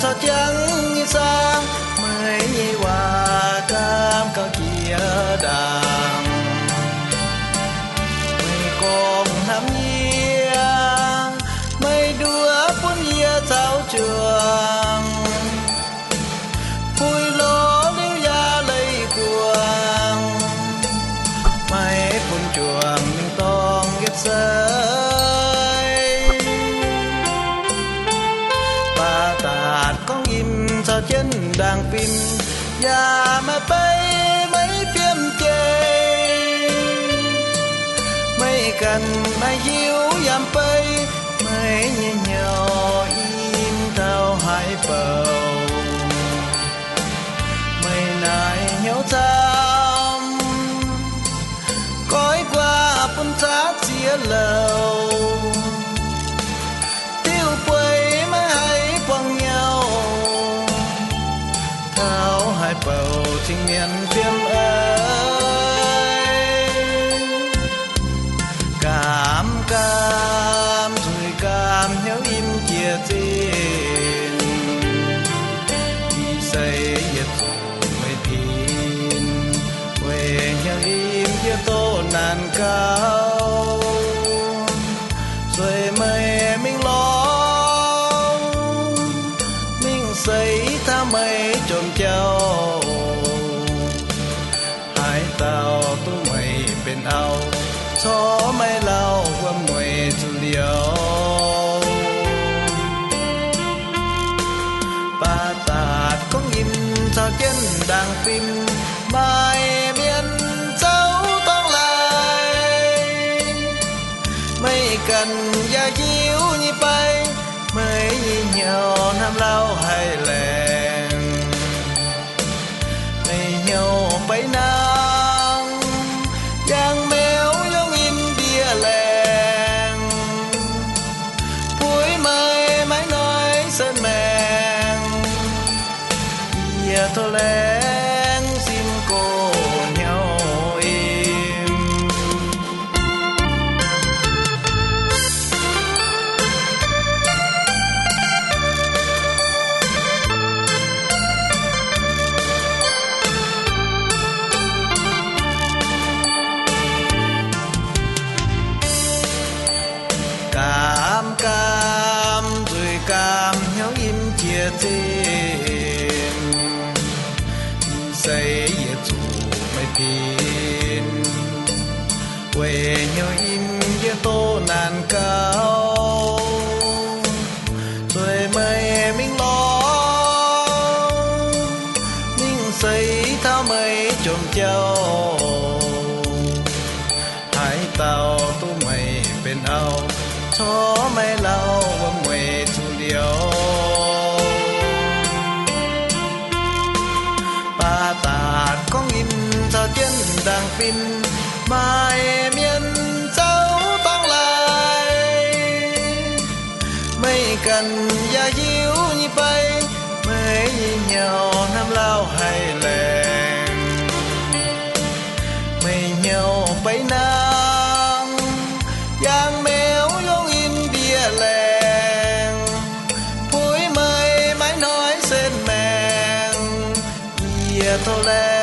caux jangx nyei saah? Meih nyei waac gaamv gauh jiex ndaangc. Meih gorngv hnamv yie, meih nduov bun yie caux juangc. Puix lorz liuz yaac leih guangc, maiv bun juangc mingh dorngh yietc seix. Baac daatc gorngv im caux jienv ndaangc fim, yaac maaih bei maiv fiem jei. Meih ganh maiv hiuv yiem bei, meih nyei hnyouv im taux haaix bouc. Meih naaic hnyouv camv, goiv nquaah bun zaqc ziex louc. Diuh bueix maiv haih buangh nyauv, taux haaix bouc cing-mienv fiem ei. Gaamv gaamv zuiz gaamv hnyouv im jiex zinh, ih seix yietc zuqc meih pin. Weic hnyouv im yie doqv naanc gaux, sueih meih mingh lorz, mingh seix taux meih jomc jauv. Haaix dauh duqv meih benx auv, corc maiv lauh wuom-mueic zuqc liouc. Baac daatc gorngv im caux jienv ndaangc fim, maaih mienh zouv dorngh laaix. Meih ganh yaac hiuv nyei bei, meih nyei hnyouv hnamv lauh haic laengz. Meih hnyouv bei nangh, yangh meuz yungh in ndie laengz. Puix meih maiv noic setv maengc, yie tov laengz sim gox hnyouv im. Gaamv gaamv nzuih gaamv hnyouv im jiex zinh, ih seix yietc zuqc meih pin. Weic hnyouv im yie doqv naanc gaux, zueih meih mingh lorz, mingh seix taux meih jomc jauv. Haaix dauh duqv meih benx auv, corc maiv lauh wuom-mueic zuqc liouc. Baac daatc gorngv im caux jienv ndaangc fim, maaih mienh zouv dorngh laaix. Meih ganh yaac hiuv nyei bei, meih nyei hnyouv hnamv lauh haic laengz. Meih hnyouv bei nangh, yangh meuz yungh in ndie laengz. Puix meih maiv noic setv maengc, yie tov laengz